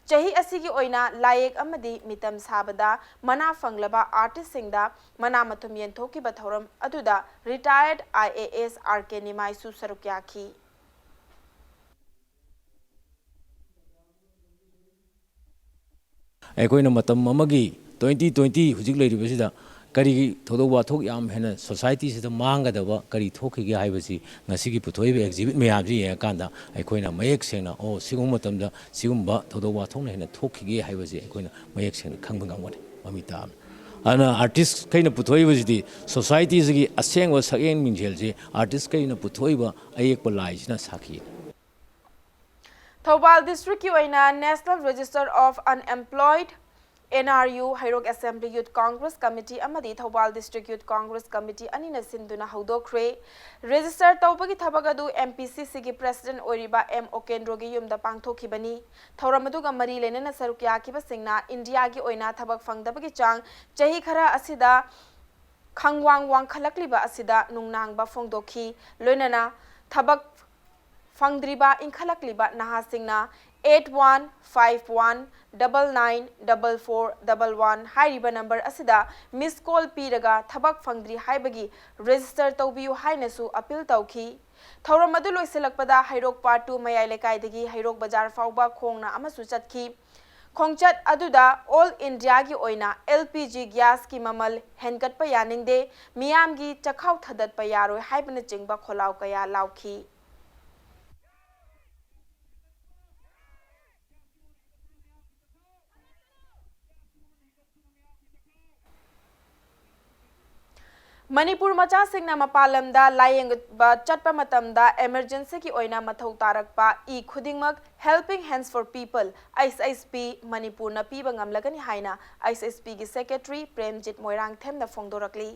ꯆꯍꯤ ꯑꯁꯤꯒꯤ ꯑꯣꯏꯅ ꯂꯥꯏꯌꯦꯛ ꯑꯃꯗꯤ ꯃꯤꯇꯝ ꯁꯥꯕꯗ ꯃꯅꯥ ꯐꯪꯂꯕ artist ꯁꯤꯡꯗ ꯃꯅꯥ ꯃꯊꯨꯝ ꯌꯦꯟꯊꯣꯛꯈꯤꯕ ꯊꯧꯔꯝ ꯑꯗꯨꯗ retired I A S R K ꯅꯤꯃꯥꯏꯁꯨ ꯁꯔꯨꯛ ꯌꯥꯈꯤ꯫ ꯑꯩꯈꯣꯏꯅ ꯃꯇꯝ ꯑꯃꯒꯤ twenty twenty ꯍꯧꯖꯤꯛ ꯂꯩꯔꯤꯕꯁꯤꯗ ꯀꯔꯤꯒꯤ ꯊꯧꯗꯣꯛ ꯋꯥꯊꯣꯛ ꯌꯥꯝ ꯍꯦꯟꯅ society ꯁꯤꯗ ꯃꯥꯡꯒꯗꯕ ꯀꯔꯤ ꯊꯣꯛꯈꯤꯒꯦ ꯍꯥꯏꯕꯁꯤ ꯉꯁꯤꯒꯤ ꯄꯨꯊꯣꯛꯏꯕ exhibit ꯃꯌꯥꯝꯁꯤ ꯌꯦꯡꯉꯀꯥꯟꯗ ꯑꯩꯈꯣꯏꯅ ꯃꯌꯦꯛ ꯁꯦꯡꯅ, ꯑꯣ, ꯁꯤꯒꯨꯝꯕ ꯃꯇꯝꯗ ꯁꯤꯒꯨꯝꯕ ꯊꯧꯗꯣꯛ ꯋꯥꯊꯣꯛꯅ ꯍꯦꯟꯅ ꯊꯣꯛꯈꯤꯒꯦ ꯍꯥꯏꯕꯁꯤ ꯑꯩꯈꯣꯏꯅ ꯃꯌꯦꯛ ꯁꯦꯡꯅ ꯈꯪꯕ ꯉꯝꯒꯅꯤ, ꯃꯃꯤ ꯇꯥꯕꯅꯤ꯫ ꯑꯗꯨꯅ artist ꯈꯩꯅ ꯄꯨꯊꯣꯛꯏꯕꯁꯤꯗꯤ society ꯁꯤꯒꯤ ꯑꯁꯦꯡꯕ ꯁꯛꯌꯦꯡ ꯃꯤꯡꯖꯦꯜꯁꯤ artist ꯈꯩꯅ ꯄꯨꯊꯣꯛꯏꯕ ꯑꯌꯦꯛꯄ ꯂꯥꯏꯁꯤꯅ ꯁꯥꯈꯤꯅꯤ꯫ ꯊꯧꯕꯥꯜ district ꯀꯤ ꯑꯣꯏꯅ National Register of Unemployed, N R U, Heirok Assembly Youth Congress Committee ꯑꯃꯗꯤ Thoubal District Youth Congress Committee ꯑꯅꯤꯅ ꯁꯤꯟꯗꯨꯅ ꯍꯧꯗꯣꯛꯈ꯭ꯔꯦ꯫ Register ꯇꯧꯕꯒꯤ ꯊꯕꯛ ꯑꯗꯨ M P C C ꯒꯤ President ꯑꯣꯏꯔꯤꯕ ꯑꯦꯝ ꯑꯣꯀꯦꯟꯗ꯭ꯔꯣꯒꯤ ꯌꯨꯝꯗ ꯄꯥꯡꯊꯣꯛꯈꯤꯕꯅꯤ꯫ ꯊꯧꯔꯝ ꯑꯗꯨꯒ ꯃꯔꯤ ꯂꯩꯅꯅ ꯁꯔꯨꯛ ꯌꯥꯈꯤꯕꯁꯤꯡꯅ ꯏꯟꯗꯤꯌꯥꯒꯤ ꯑꯣꯏꯅ ꯊꯕꯛ ꯐꯪꯗꯕꯒꯤ ꯆꯥꯡ ꯆꯍꯤ ꯈꯔ ꯑꯁꯤꯗ ꯈꯪꯋꯥꯡ ꯋꯥꯡꯈꯠꯂꯛꯂꯤꯕ ꯑꯁꯤꯗ ꯅꯨꯡꯅꯥꯡꯕ ꯐꯣꯡꯗꯣꯛꯈꯤ꯫ ꯂꯣꯏꯅꯅ ꯊꯕꯛ ꯐꯪꯗ꯭ꯔꯤꯕ ꯏꯟꯈꯠꯂꯛꯂꯤꯕ ꯅꯍꯥꯁꯤꯡꯅ eight one five one double nine double four double one ꯍꯥꯏꯔꯤꯕ number ꯑꯁꯤꯗ miss call ꯄꯤꯔꯒ ꯊꯕꯛ ꯐꯪꯗ꯭ꯔꯤ ꯍꯥꯏꯕꯒꯤ register ꯇꯧꯕꯤꯌꯨ ꯍꯥꯏꯅꯁꯨ appeal ꯇꯧꯈꯤ꯫ ꯊꯧꯔꯝ ꯑꯗꯨ ꯂꯣꯏꯁꯤꯜꯂꯛꯄꯗ ꯍꯩꯔꯣꯛ Part two ꯃꯌꯥꯏ ꯂꯩꯀꯥꯏꯗꯒꯤ ꯍꯩꯔꯣꯛ ꯕꯖꯥꯔ ꯐꯥꯎꯕ ꯈꯣꯡꯅ ꯑꯃꯁꯨ ꯆꯠꯈꯤ꯫ ꯈꯣꯡꯆꯠ ꯑꯗꯨꯗ ꯑꯣꯜ ꯏꯟꯗꯤꯌꯥꯒꯤ ꯑꯣꯏꯅ ꯑꯦꯜ ꯄꯤ ꯖꯤ ꯒ꯭ꯌꯥꯁꯀꯤ ꯃꯃꯜ ꯍꯦꯟꯒꯠꯄ ꯌꯥꯅꯤꯡꯗꯦ, ꯃꯤꯌꯥꯝꯒꯤ ꯆꯈꯥꯎ ꯊꯥꯗꯠꯄ ꯌꯥꯔꯣꯏ ꯍꯥꯏꯕꯅꯆꯤꯡꯕ ꯈꯣꯜꯂꯥꯎ ꯀꯌꯥ ꯂꯥꯎꯈꯤ꯫ ꯃꯅꯤꯄꯨꯔ ꯃꯆꯥꯁꯤꯡꯅ ꯃꯄꯥꯟ ꯂꯝꯗ ꯂꯥꯌꯦꯡꯕ ꯆꯠꯄ ꯃꯇꯝꯗ emergencyꯒꯤ ꯑꯣꯏꯅ ꯃꯊꯧ ꯇꯥꯔꯛꯄ ꯏ ꯈꯨꯗꯤꯡꯃꯛ Helping Hands for People, H H P, ꯃꯅꯤꯄꯨꯔꯅ ꯄꯤꯕ ꯉꯝꯂꯒꯅꯤ ꯍꯥꯏꯅ H H Pꯒꯤ secretary ꯄ꯭ꯔꯦꯝꯖꯤꯠ ꯃꯣꯏꯔꯥꯡꯊꯦꯝꯅ ꯐꯣꯡꯗꯣꯔꯛꯂꯤ꯫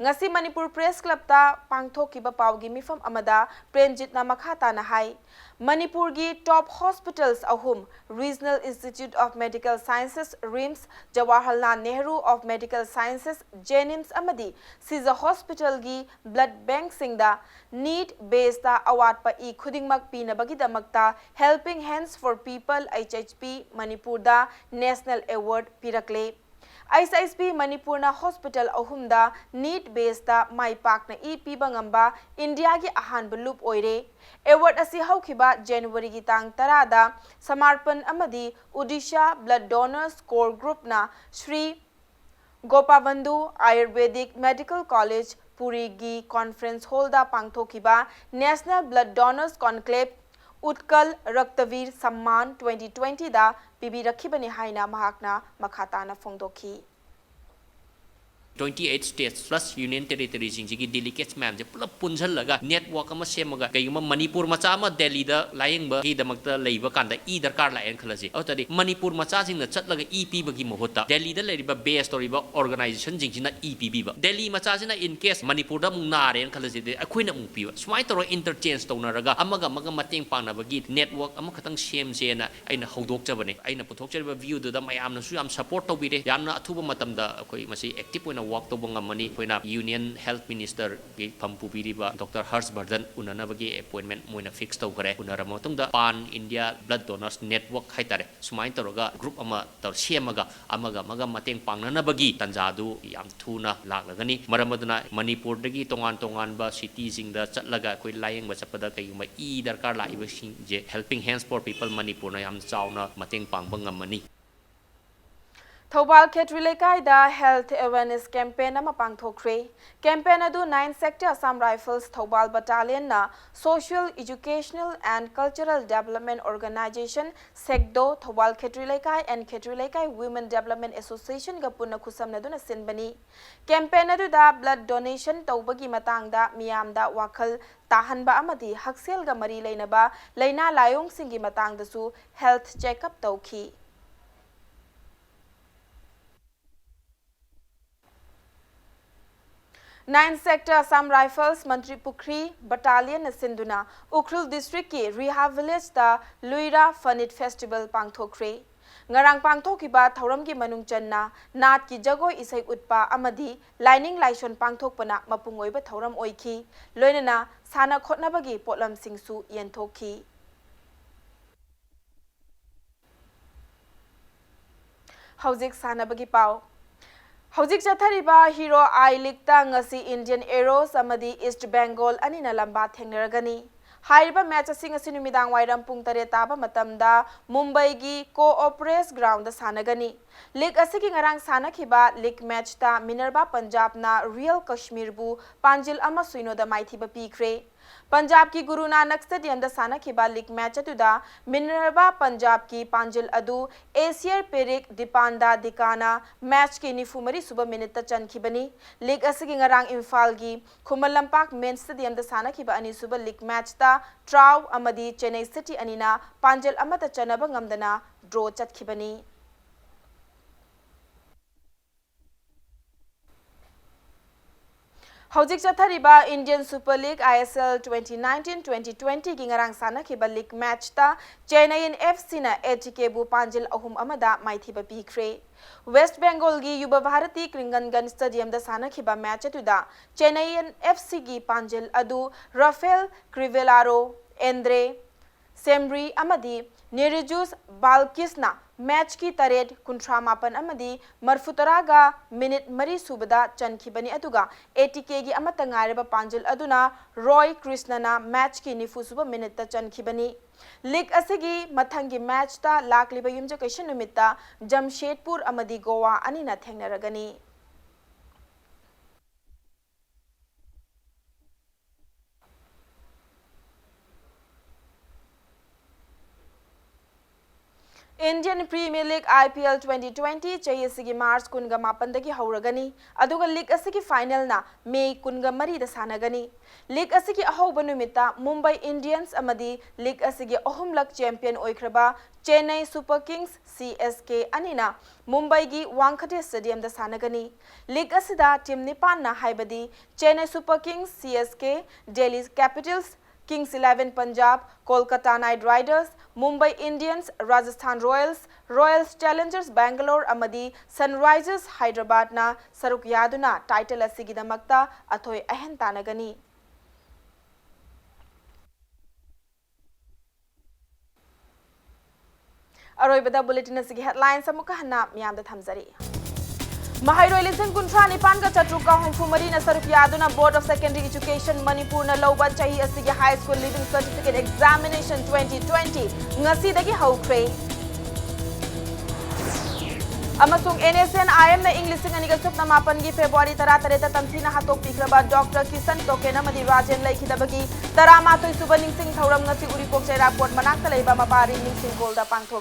ꯉꯁꯤ ꯃꯅꯤꯄꯨꯔ Press Clubꯇ ꯄꯥꯡꯊꯣꯛꯈꯤꯕ ꯄꯥꯎꯒꯤ ꯃꯤꯐꯝ ꯑꯃꯗ ꯄ꯭ꯔꯦꯝꯖꯤꯠꯅ ꯃꯈꯥ ꯇꯥꯅ ꯍꯥꯏ, ꯃꯅꯤꯄꯨꯔꯒꯤ top hospitals ꯑꯍꯨꯝ, Regional Institute of Medical Sciences, RIMS, Jawaharlal Nehru of Medical Sciences, JNIMS, ꯑꯃꯗꯤ ꯁꯤꯖ Hospitalꯒꯤ blood bankꯁꯤꯡꯗ need baseꯇ ꯑꯋꯥꯠꯄ ꯏ ꯈꯨꯗꯤꯡꯃꯛ ꯄꯤꯅꯕꯒꯤꯗꯃꯛꯇ Helping Hands for People, H H P, ꯃꯅꯤꯄꯨꯔꯗ national award ꯄꯤꯔꯛꯂꯦ꯫ H H P ꯃꯅꯤꯄꯨꯔꯅ hospital ꯑꯍꯨꯝꯗ need baseꯇ ꯃꯥꯏ ꯄꯥꯛꯅ E ꯄꯤꯕ ꯉꯝꯕ ꯏꯟꯗꯤꯌꯥꯒꯤ ꯑꯍꯥꯟꯕ ꯂꯨꯞ ꯑꯣꯏꯔꯦ꯫ Award ꯑꯁꯤ ꯍꯧꯈꯤꯕ Januaryꯒꯤ ꯇꯥꯡ ꯇꯔꯥꯗ ꯁꯃꯥꯔꯄꯟ ꯑꯃꯗꯤ Odisha Blood Donors Core Groupꯅ Shri Gopabandhu Ayurvedic Medical College ꯄꯨꯔꯤꯒꯤ conference hallꯗ ꯄꯥꯡꯊꯣꯛꯈꯤꯕ National Blood Donors Conclave ꯎꯠꯀꯜ ꯔꯛꯇꯚꯤꯔ ꯁꯝꯃꯥꯟ twenty twentyꯗ ꯄꯤꯕꯤꯔꯛꯈꯤꯕꯅꯤ ꯍꯥꯏꯅ ꯃꯍꯥꯛꯅ ꯃꯈꯥ ꯇꯥꯅ ꯐꯣꯡꯗꯣꯛꯈꯤ꯫ Twenty eight states plus union territoryꯁꯤꯡꯁꯤꯒꯤ delegates ꯃꯌꯥꯝꯁꯦ ꯄꯨꯂꯞ ꯄꯨꯟꯁꯤꯜꯂꯒ network ꯑꯃ ꯁꯦꯝꯃꯒ, ꯀꯩꯒꯨꯝꯕ ꯃꯅꯤꯄꯨꯔ ꯃꯆꯥ ꯑꯃ ꯗꯦꯜꯂꯤꯗ ꯂꯥꯌꯦꯡꯕꯒꯤꯗꯃꯛꯇ ꯂꯩꯕ ꯀꯥꯟꯗ ꯏ ꯗꯔꯀꯥꯔ ꯂꯥꯛꯑꯦꯅ ꯈꯜꯂꯁꯤ꯫ ꯑꯗꯨ ꯇꯥꯔꯗꯤ ꯃꯅꯤꯄꯨꯔ ꯃꯆꯥꯁꯤꯡꯅ ꯆꯠꯂꯒ ꯏ ꯄꯤꯕꯒꯤ ꯃꯍꯨꯠꯇ ꯗꯦꯜꯂꯤꯗ ꯂꯩꯔꯤꯕ base ꯇꯧꯔꯤꯕ organizationꯁꯤꯡꯁꯤꯅ ꯏ ꯄꯤꯕꯤꯕ꯫ ꯗꯦꯜꯂꯤ ꯃꯆꯥꯁꯤꯅ in case ꯃꯅꯤꯄꯨꯔꯗ ꯑꯃꯨꯛ ꯅꯥꯔꯦꯅ ꯈꯜꯂꯁꯤ, ꯑꯗꯨꯗꯤ ꯑꯩꯈꯣꯏꯅ ꯑꯃꯨꯛ ꯄꯤꯕ꯫ ꯁꯨꯃꯥꯏꯅ ꯇꯧꯔꯒ interchange ꯇꯧꯅꯔꯒ ꯑꯃꯒ ꯑꯃꯒ ꯃꯇꯦꯡ ꯄꯥꯡꯅꯕꯒꯤ network ꯑꯃꯈꯛꯇꯪ ꯁꯦꯝꯁꯦꯅ ꯑꯩꯅ ꯍꯧꯗꯣꯛꯆꯕꯅꯦ꯫ ꯑꯩꯅ ꯄꯨꯊꯣꯛꯆꯔꯤꯕ viewꯗꯨꯗ ꯃꯌꯥꯝꯅꯁꯨ ꯌꯥꯝ support ꯇꯧꯕꯤꯔꯦ꯫ ꯌꯥꯝꯅ ꯑꯊꯨꯕ ꯃꯇꯝꯗ ꯑꯩꯈꯣꯏ ꯃꯁꯤ active ꯑꯣꯏꯅ work ꯇꯧꯕ ꯉꯝꯃꯅꯤ꯫ ꯑꯩꯈꯣꯏꯅ Union Health Ministerꯒꯤ ꯐꯝ ꯄꯨꯕꯤꯔꯤꯕ Doctor Harsh Vardhan ꯎꯅꯅꯕꯒꯤ appointment ꯃꯣꯏꯅ fix ꯇꯧꯈ꯭ꯔꯦ꯫ ꯎꯅꯔꯕ ꯃꯇꯨꯡꯗ Pan India Blood Donors Network ꯍꯥꯏꯇꯥꯔꯦ, ꯁꯨꯃꯥꯏꯅ ꯇꯧꯔꯒ group ꯑꯃ ꯇꯧꯔ ꯁꯦꯝꯃꯒ ꯑꯃꯒ ꯑꯃꯒ ꯃꯇꯦꯡ ꯄꯥꯡꯅꯅꯕꯒꯤ ꯇꯥꯟꯖꯥꯗꯨ ꯌꯥꯝ ꯊꯨꯅ ꯂꯥꯛꯂꯒꯅꯤ꯫ ꯃꯔꯝ ꯑꯗꯨꯅ ꯃꯅꯤꯄꯨꯔꯗꯒꯤ ꯇꯣꯉꯥꯟ ꯇꯣꯉꯥꯟꯕ cityꯁꯤꯡꯗ ꯆꯠꯂꯒ ꯑꯩꯈꯣꯏ ꯂꯥꯌꯦꯡꯕ ꯆꯠꯄꯗ ꯀꯩꯒꯨꯝꯕ ꯏ ꯗꯔꯀꯥꯔ ꯂꯥꯛꯏꯕꯁꯤꯡꯁꯦ Helping Hands for People ꯃꯅꯤꯄꯨꯔꯅ ꯌꯥꯝ ꯆꯥꯎꯅ ꯃꯇꯦꯡ ꯄꯥꯡꯕ ꯉꯝꯃꯅꯤ꯫ ꯊꯧꯕꯥꯜ ꯈꯦꯇ꯭ꯔꯤ ꯂꯩꯀꯥꯏꯗ health awareness campaign ꯑꯃ ꯄꯥꯡꯊꯣꯛꯈ꯭ꯔꯦ꯫ Campaign ꯑꯗꯨ Nine Sector Assam Rifles Thoubal Battalionꯅ Social, Educational and Cultural Development Organization, SECDO, Thoubal ꯈꯦꯇ꯭ꯔꯤ ꯂꯩꯀꯥꯏ and ꯈꯦꯇ꯭ꯔꯤ ꯂꯩꯀꯥꯏ Women Development Associationꯒ ꯄꯨꯟꯅ ꯈꯨꯠꯁꯝꯅꯗꯨꯅ ꯁꯤꯟꯕꯅꯤ꯫ Campaign ꯑꯗꯨꯗ blood donation ꯇꯧꯕꯒꯤ ꯃꯇꯥꯡꯗ ꯃꯤꯌꯥꯝꯗ ꯋꯥꯈꯜ ꯇꯥꯍꯟꯕ ꯑꯃꯗꯤ ꯍꯛꯁꯦꯜꯒ ꯃꯔꯤ ꯂꯩꯅꯕ ꯂꯥꯏꯅꯥ ꯂꯥꯏꯑꯣꯡꯁꯤꯡꯒꯤ ꯃꯇꯥꯡꯗꯁꯨ health checkup ꯇꯧꯈꯤ꯫ Nine Sector Assam Rifles ꯃꯟꯇ꯭ꯔꯤ ꯄꯨꯈ꯭ꯔꯤ Battalionꯅ ꯁꯤꯟꯗꯨꯅ ꯎꯈ꯭ꯔꯨꯜ districtꯀꯤ ꯔꯤꯍꯥ villageꯇ ꯂꯨꯏꯔꯥ ꯐꯅꯤꯠ festival ꯄꯥꯡꯊꯣꯛꯈ꯭ꯔꯦ꯫ ꯉꯔꯥꯡ ꯄꯥꯡꯊꯣꯛꯈꯤꯕ ꯊꯧꯔꯝꯒꯤ ꯃꯅꯨꯡ ꯆꯟꯅ ꯅꯥꯠꯀꯤ ꯖꯒꯣꯏ ꯏꯁꯩ ꯎꯠꯄ ꯑꯃꯗꯤ ꯂꯥꯏꯅꯤꯡ ꯂꯥꯏꯁꯣꯟ ꯄꯥꯡꯊꯣꯛꯄꯅ ꯃꯄꯨꯡ ꯑꯣꯏꯕ ꯊꯧꯔꯝ ꯑꯣꯏꯈꯤ꯫ ꯂꯣꯏꯅꯅ ꯁꯥꯟꯅ ꯈꯣꯠꯅꯕꯒꯤ ꯄꯣꯠꯂꯝꯁꯤꯡꯁꯨ ꯌꯦꯟꯊꯣꯛꯈꯤ꯫ ꯍꯧꯖꯤꯛ ꯁꯥꯟꯅꯕꯒꯤ ꯄꯥꯎ꯫ ꯍꯧꯖꯤꯛ ꯆꯠꯊꯔꯤꯕ Hero I Leagueꯇ ꯉꯁꯤ Indian Arrows ꯑꯃꯗꯤ East Bengal ꯑꯅꯤꯅ ꯂꯝꯕꯥ ꯊꯦꯡꯅꯔꯒꯅꯤ꯫ ꯍꯥꯏꯔꯤꯕ match ꯑꯁꯤ ꯉꯁꯤ ꯅꯨꯃꯤꯗꯥꯡ ꯋꯥꯏꯔꯝ ꯄꯨꯡ ꯇꯔꯦꯠ ꯇꯥꯕ ꯃꯇꯝꯗ ꯃꯨꯝꯕꯩꯒꯤ ꯀꯣꯑꯣꯄꯔꯦꯁ groundꯗ ꯁꯥꯟꯅꯒꯅꯤ꯫ League ꯑꯁꯤꯒꯤ ꯉꯔꯥꯡ ꯁꯥꯟꯅꯈꯤꯕ league matchꯇ Minerva Punjabꯅ Royal Kashmirꯕꯨ ꯄꯥꯟꯖꯤꯜ ꯑꯃ ꯁꯨꯏꯅꯣꯗ ꯃꯥꯏꯊꯤꯕ ꯄꯤꯈ꯭ꯔꯦ꯫ ꯄꯟꯖꯥꯕꯀꯤ ꯒꯨꯔꯨ ꯅꯥꯅꯛ Stadiumꯗ ꯁꯥꯟꯅꯈꯤꯕ league match ꯑꯗꯨꯗ Minerva Punjabꯀꯤ ꯄꯥꯟꯖꯤꯜ ꯑꯗꯨ Aesir Perik Dipanda Dikana matchꯀꯤ ꯅꯤꯐꯨ ꯃꯔꯤ ꯁꯨꯕ minuteꯇ ꯆꯟꯈꯤꯕꯅꯤ꯫ League ꯑꯁꯤꯒꯤ ꯉꯔꯥꯡ ꯏꯝꯐꯥꯜꯒꯤ ꯈꯨꯃꯟ ꯂꯝꯄꯥꯛ Main Stadiumꯗ ꯁꯥꯟꯅꯈꯤꯕ ꯑꯅꯤꯁꯨꯕ league matchꯇ Trao ꯑꯃꯗꯤ Chennai City ꯑꯅꯤꯅ ꯄꯥꯟꯖꯤꯜ ꯑꯃꯠꯇ ꯆꯟꯅꯕ ꯉꯝꯗꯅ draw ꯆꯠꯈꯤꯕꯅꯤ꯫ ꯍꯧꯖꯤꯛ ꯆꯠꯊꯔꯤꯕ Indian Super League, I S L, twenty nineteen twenty twentyꯒꯤ ꯉꯔꯥꯡ ꯁꯥꯟꯅꯈꯤꯕ league matchꯇ Chennaiyin FCꯅ ATKꯕꯨ ꯄꯥꯟꯖꯤꯜ ꯑꯍꯨꯝ ꯑꯃꯗ ꯃꯥꯏꯊꯤꯕ ꯄꯤꯈ꯭ꯔꯦ꯫ West Bengalꯒꯤ Yuva Bharati Kringanganj Stadiumꯗ ꯁꯥꯟꯅꯈꯤꯕ match ꯑꯗꯨꯗ Chennaiyin FCꯒꯤ ꯄꯥꯟꯖꯤꯜ ꯑꯗꯨ Rafael Crivellaro, Andre Semri ꯑꯃꯗꯤ Nerijus Balkisꯅ ꯃꯦꯆꯀꯤ ꯇꯔꯦꯠ, ꯀꯨꯟꯊ꯭ꯔꯥ ꯃꯥꯄꯟ ꯑꯃꯗꯤ ꯃꯔꯐꯨ ꯇꯔꯥꯒ ꯃꯤꯅꯤꯠ ꯃꯔꯤ ꯁꯨꯕꯗ ꯆꯟꯈꯤꯕꯅꯤ, ꯑꯗꯨꯒ ATKꯒꯤ ꯑꯃꯠꯇ ꯉꯥꯏꯔꯕ ꯄꯥꯟꯖꯤꯜ ꯑꯗꯨꯅ ꯔꯣꯏ ꯀ꯭ꯔꯤꯁꯅꯅ ꯃꯦꯆꯀꯤ ꯅꯤꯐꯨ ꯁꯨꯕ ꯃꯤꯅꯤꯠꯇ ꯆꯟꯈꯤꯕꯅꯤ꯫ ꯂꯤꯒ ꯑꯁꯤꯒꯤ ꯃꯊꯪꯒꯤ ꯃꯦꯆꯇ ꯂꯥꯛꯂꯤꯕ ꯌꯨꯝꯖꯀꯩꯁ ꯅꯨꯃꯤꯠꯇ ꯖꯝꯁꯦꯗꯄꯨꯔ ꯑꯃꯗꯤ ꯒꯣꯋꯥ ꯑꯅꯤꯅ ꯊꯦꯡꯅꯔꯒꯅꯤ꯫ Indian Premier League, IPL, twenty twenty ꯆꯍꯤ ꯑꯁꯤꯒꯤ ꯃꯥꯔꯆ ꯀꯨꯟꯒ ꯃꯥꯄꯟꯗꯒꯤ ꯍꯧꯔꯒꯅꯤ, ꯑꯗꯨꯒ ꯂꯤꯒ ꯑꯁꯤꯒꯤ ꯐꯥꯏꯅꯦꯜꯅ ꯃꯦ ꯀꯨꯟꯒ ꯃꯔꯤꯗ ꯁꯥꯟꯅꯒꯅꯤ꯫ ꯂꯤꯒ ꯑꯁꯤꯒꯤ ꯑꯍꯧꯕ ꯅꯨꯃꯤꯠꯇ ꯃꯨꯝꯕꯥꯏ ꯏꯟꯗꯤꯌꯟꯁ ꯑꯃꯗꯤ ꯂꯤꯒ ꯑꯁꯤꯒꯤ ꯑꯍꯨꯝꯂꯛ champion ꯑꯣꯏꯈ꯭ꯔꯕ Chennai Super Kings, CSK, ꯑꯅꯤꯅ ꯃꯨꯝꯕꯥꯏꯒꯤ ꯋꯥꯡꯈꯇꯦ ꯁ꯭ꯇꯦꯗꯤꯌꯝꯗ ꯁꯥꯟꯅꯒꯅꯤ꯫ ꯂꯤꯒ ꯑꯁꯤꯗ ꯇꯤꯝ ꯅꯤꯄꯥꯟꯅ, ꯍꯥꯏꯕꯗꯤ Chennai Super Kings, CSK, Delhi Capitals, Kings Eleven Punjab, Kolkata Knight Riders, Mumbai Indians, Rajasthan Royals, Royals Challengers Bangalore ꯑꯃꯗꯤ ꯁꯟꯔꯥꯏꯖꯔꯁ ꯍꯥꯏꯗ꯭ꯔꯕꯥꯗꯅ ꯁꯔꯨꯛ ꯌꯥꯗꯨꯅ ꯇꯥꯏꯇꯜ ꯑꯁꯤꯒꯤꯗꯃꯛꯇ ꯑꯊꯣꯏ ꯑꯍꯦꯟ ꯇꯥꯟꯅꯒꯅꯤ꯫ ꯑꯔꯣꯏꯕꯗ ꯕꯨꯂꯦꯇꯤꯟ ꯑꯁꯤꯒꯤ ꯍꯦꯗꯂꯥꯏꯟꯁ ꯑꯃꯨꯛꯀ ꯍꯟꯅ ꯃꯤꯌꯥꯝꯗ ꯊꯝꯖꯔꯤ꯫ ꯃꯍꯩꯔꯣꯏ ꯂꯤꯁꯤꯡ ꯀꯨꯟꯊ꯭ꯔꯥ ꯅꯤꯄꯥꯟꯒ ꯆꯥꯇ꯭ꯔꯨꯛꯀ ꯍꯨꯝꯐꯨ ꯃꯔꯤꯅ ꯁꯔꯨꯛ ꯌꯥꯗꯨꯅ Board of Secondary Education ꯃꯅꯤꯄꯨꯔꯅ ꯂꯧꯕ ꯆꯍꯤ ꯑꯁꯤꯒꯤ High School Leaving Certificate Examination twenty twenty ꯉꯁꯤꯗꯒꯤ ꯍꯧꯈ꯭ꯔꯦ꯫ ꯑꯃꯁꯨꯡ NSCN-IMꯅ ꯏꯪ ꯂꯤꯁꯤꯡ ꯑꯅꯤꯒ ꯁꯨꯞꯅ ꯃꯥꯄꯟꯒꯤ ꯐꯦꯕ꯭ꯔꯨꯋꯥꯔꯤ ꯇꯔꯥꯇꯔꯦꯠꯇ ꯇꯝꯊꯤꯅ ꯍꯥꯠꯇꯣꯛꯄꯤꯈ꯭ꯔꯕ ꯗꯣꯛꯇꯔ ꯀꯤꯁꯟ ꯇꯣꯀꯦꯟ ꯑꯃꯗꯤ ꯔꯥꯖꯦꯟ ꯂꯩꯈꯤꯗꯕꯒꯤ ꯇꯔꯥꯃꯥꯊꯣꯏ ꯁꯨꯕ ꯅꯤꯡꯁꯤꯡ ꯊꯧꯔꯝ ꯉꯁꯤ ꯎꯔꯤꯄꯣꯛ ꯆꯩꯔꯥꯛ ꯀꯣꯔꯠ ꯃꯅꯥꯛꯇ ꯂꯩꯕ ꯃꯄꯥꯔꯤ ꯅꯤꯡꯁꯤꯡ ꯍꯣꯜꯗ ꯄꯥꯡꯊꯣꯛꯈꯤ꯫